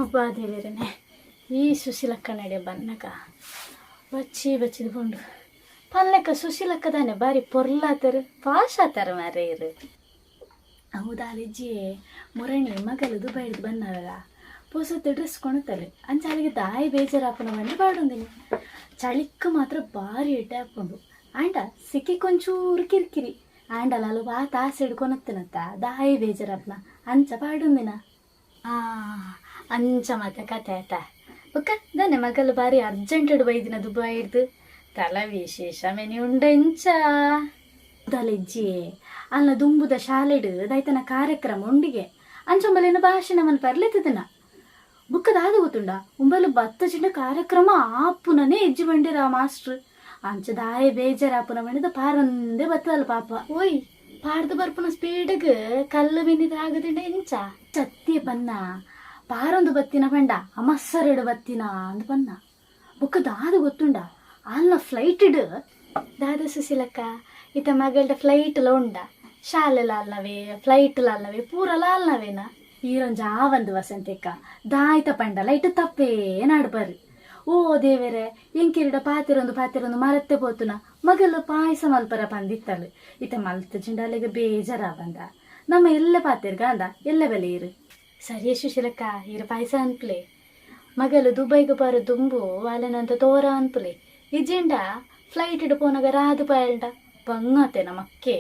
ಅಬ್ಬಾ ದೇವೆರನೆ, ಈ ಸುಶೀಲಕ್ಕನಡೆ ಬನ್ನಗ ಬಚ್ಚಿ ಬಚ್ಚಿದ ಪೋಂಡು. ಪನ್ಲೆಕ್ಕ ಸುಶೀಲಕ್ಕ ದಾನೆ ಬಾರಿ ಪೊರ್ಲಾತರ್, ಪಾಶ್ ಆತಾರ ಮಾರ್ರೆ ಇರು. ಹೌದಾಲಿಜ್ಜಿಯೇ, ಮುರಣಿ ಮಗಲು ದುಬೈಡ್ದು ಬನ್ನವಲ್ಲ, ಪೊಸತ್ ಡ್ರೆಸ್ ಕೊಣತಲೆ. ಅಂಚ ಅಲ್ಲಿಗೆ ದಾಯಿ ಬೇಜಾರಾಪುನ ಬಂದು ಪಾಡೊಂದಿನಿ. ಚಳಿಕ್ ಮಾತ್ರ ಬಾರಿ ಎಡ್ಡೆ ಆಪುಂಡು. ಆಂಡ ಸಿಕ್ಕಿಕೊಂಚೂರು ಕಿರಿಕಿರಿ. ಆಂಡಲ ಅಲು ವಾ ತಾಸೆಡ್ ಕೊನತ್ತಿನತ್ತ, ದಾಯಿ ಬೇಜಾರಾಪುನ ಅಂಚ ಪಾಡೊಂದಿನ. ಆ ಅಂಚ ಮಾತ ಕತೆ ಆತ. ಬೊಕ್ಕ ದಾನೆ ಮಗಲು ಬಾರಿ ಅರ್ಜೆಂಟೆಡ್ ಬೈದಿನ ದುಬೈಡ್ದು? ತಲ ವಿಶೇಷ ಮೆನಿ ಉಂಡ ಇಂಚ? ದಾಲೆಜ್ಜಿಯೇ, ಅಲ್ನ ದುಂಬುದ ಶಾಲೆಡ್ ದೈತನ ಕಾರ್ಯಕ್ರಮ ಉಂಡಿಗೆ. ಅಂಚೊಂಬಲೇನ ಭಾಷಣ ಮನ್ಪರ್ಲೆತ್ತದನ. ಬುಕ್ಕ ದಾದ ಗೊತ್ತುಂಡ, ಉಂಬಲು ಬತ್ತ ಚಿಂಡ ಕಾರ್ಯಕ್ರಮ ಆಪುನನೇ ಇಜ್ಜಿ ಬಂಡಿರ ಮಾಸ್ಟ್ರ್. ಅಂಚ ದಾಯ ಬೇಜಾರಾಪುನ ಬಂಡಿದ ಪಾರಂದೇ ಬತ್ತದಲ್ಲ ಪಾಪ. ಓಯ್, ಪಾಡ್ದು ಬರ್ಪುನ ಸ್ಪೀಡ್ಗ್ ಕಲ್ಲು ಮಿನಿದ ಆಗದಿಂಡ ಇಂಚ? ಸತ್ಯ ಪನ್ನ, ಪಾರೊಂದು ಬತ್ತಿನ ಪಂಡ ಅಮಸ್ಸರಡು ಬತ್ತಿನ ಅಂದ್ ಪನ್ನ. ಬೊಕ್ಕ ದಾದ ಗೊತ್ತುಂಡ, ಆಲ್ನ ಫ್ಲೈಟ್ ದಾದ ಸುಶೀಲಕ್ಕ, ಇತ್ತ ಮಗಳ್ದ ಫ್ಲೈಟ್ ಲ ಉಂಡ? ಶಾಲೆಲ ಅಲ್ನವೇ, ಫ್ಲೈಟ್ ಲ ಅಲ್ನವೇ, ಪೂರಲ ಅಲ್ನವೇನಾ? ಈರೊಂಜ ಆವಂದು ವಸಂತಿಕ್ಕ, ದಾಯ್ತ ಪಂಡಲ ಇಟ್ಟು ತಪ್ಪೇ ನಾಡ್ಬರ್ರಿ. ಓ ದೇವೆರೆ, ಎಂಕಿರಿಡ ಪಾತೆರೊಂದು ಪಾತೆರೊಂದು ಮರತ್ತೆ ಪೋತುನ. ಮಗಲು ಪಾಯಸ ಮಲ್ಪರ ಪಂದಿತ್ತಲು. ಇತ್ತ ಮಲ್ತ ಜಿಂಡಾಲೆಗೆ ಬೇಜಾರಾವಂದ? ನಮ್ಮ ಎಲ್ಲ ಪಾತೆರ್ಗ ಅಂದ ಎಲ್ಲ ಬೆಲೆ ಇರು. ಸರಿ ಸುಶೀಲಕ್ಕ, ಇರು ಪಾಯಸ ಅನ್ಪ್ಲೆ. ಮಗಲು ದುಬೈಗ್ ಬಾರ ದುಂಬು ಅಲೆನಂತ ತೋರ ಅನ್ಪುಲೆ. ಇಜ್ಜಿಂಡ ಫ್ಲೈಟ್ ಪೋನಗ ರಾದು ಪಾಯಲ್ಡ ಬಂಗಾತೆ ನಮಕ್ಕೆ.